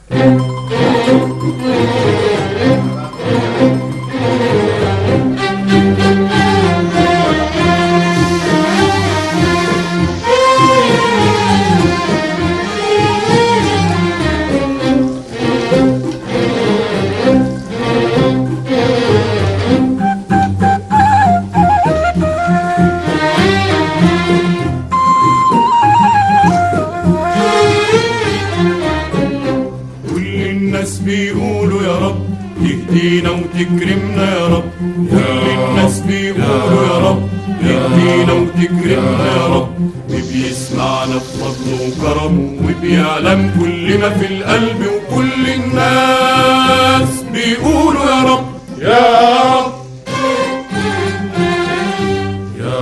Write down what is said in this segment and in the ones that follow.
كل الناس بيقولوا يا رب تهدينا وتكرمنا يا رب. كل الناس بيقولوا يا رب تهدينا وتكرمنا يا رب. وبيسمعنا بفضله وكرمه وبيعلم كل ما في القلب، وكل الناس بيقولوا يا رب يا رب يا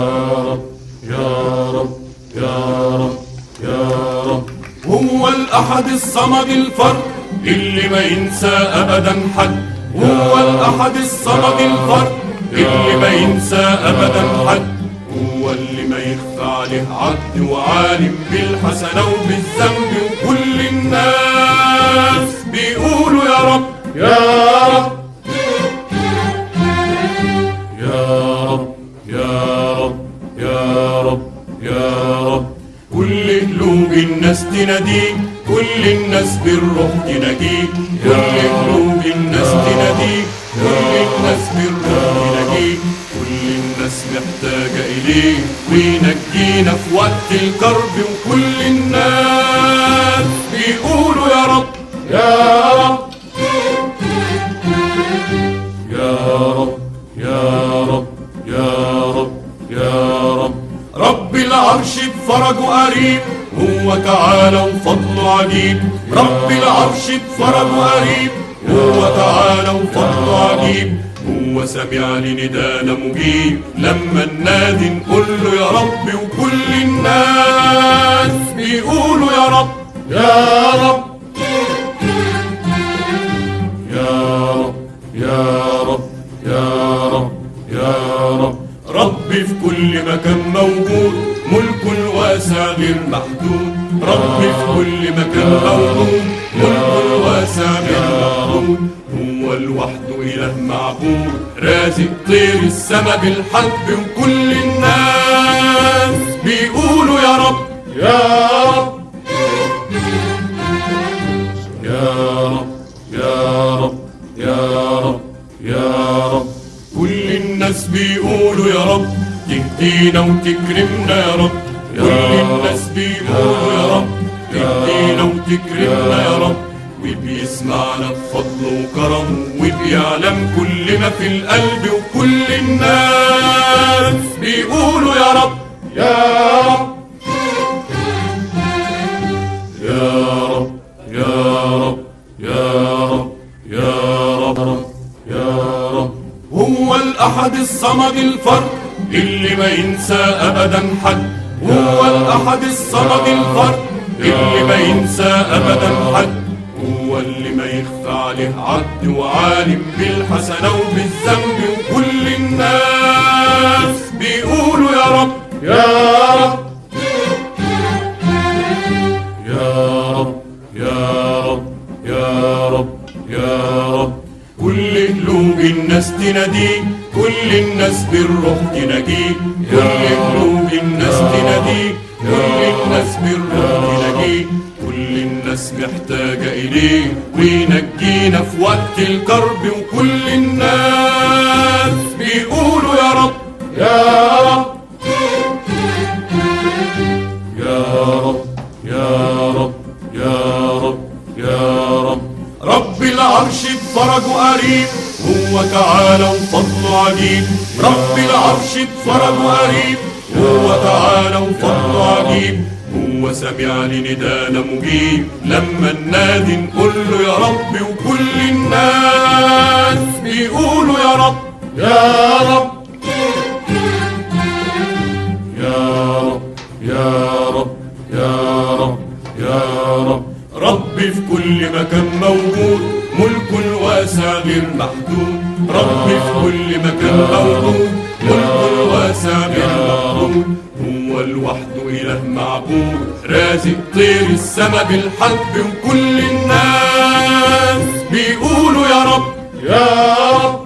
رب يا رب يا رب يا رب. هو الأحد الصمد الفرد اللي ما ينسى أبدا حد. هو الأحد الصمد الفرد اللي ما ينسى أبدا حد. هو اللي ما يخفى عليه عبد، وعالم بالحسنة وبالذنب، وكل الناس بيقولوا يا رب يا رب يا رب يا رب يا رب يا رب. كل قلوب الناس تناديه، كل الناس بالروح تناجيه. كل قلوب الناس تناديه، كل الناس بالروح تناجيه. كل الناس محتاجة إليه وينجينا في وقت الكرب، وكل الناس بيقولوا يا رب يا رب يا رب يا رب يا رب يا رب. رب العرش بفرجه قريب، هو تعالى وفضله عجيب. رب العرش بفرجه قريب، هو تعالى وفضله عجيب. هو سميع لندانا مجيب، لما ننادي نقول له يا رب، وكل الناس بيقولوا يا رب يا رب يا رب يا رب يا رب يا رب. ربي في كل مكان موجود، ملكه الواسع غير محدود. ربي في كل مكان موجود، ملكه الواسع غير محدود. هو لوحده إله معبود، رازق طير السما بالحب، وكل الناس بيقولوا يا رب يا رب يا رب يا رب يا رب يا رب. كل الناس بيقولوا يا رب تهدينا وتكرمنا يا رب. كل الناس بيقولوا يا رب تهدينا وتكرمنا يا رب. وبيسمعنا بفضله وكرمه وبيعلم كل ما في القلب، وكل الناس بيقولوا يا رب يا رب يا رب يا رب يا رب يا رب يا رب. هو الأحد الصمد الفرد اللي ما ينسى أبدا حد. هو الأحد الصمد الفرد اللي ما ينسى أبدا حد. هو اللي ما يخفى عليه عبد، وعالم بالحسنة وبالذنب، وكل الناس بيقولوا يا رب يا رب يا رب يا رب يا رب يا رب. كل قلوب الناس تناديه، كل الناس بالروح تناجيه. كل قلوب الناس تناديه، كل الناس بالروح تناجيه. كل الناس محتاجة إليه وينجينا في وقت الكرب، وكل الناس بيقولوا يا رب يا رب يا رب يا رب يا رب يا رب. رب العرش بفرجه قريب، هو تعالى وفضله عجيب. رب العرش بفرجه قريب، هو تعالى وفضله عجيب. هو سميع لندانا مجيب، لما ننادي نقول له يا رب، وكل الناس بيقولوا يا رب يا رب يا رب يا رب يا رب يا رب. ربي في كل مكان موجود، ملكه الواسع غير محدود. ربي في كل مكان موجود، ملكه الواسع غير محدود. هو لوحده إله معبود، رازق طير السما بالحب، وكل الناس يا رب.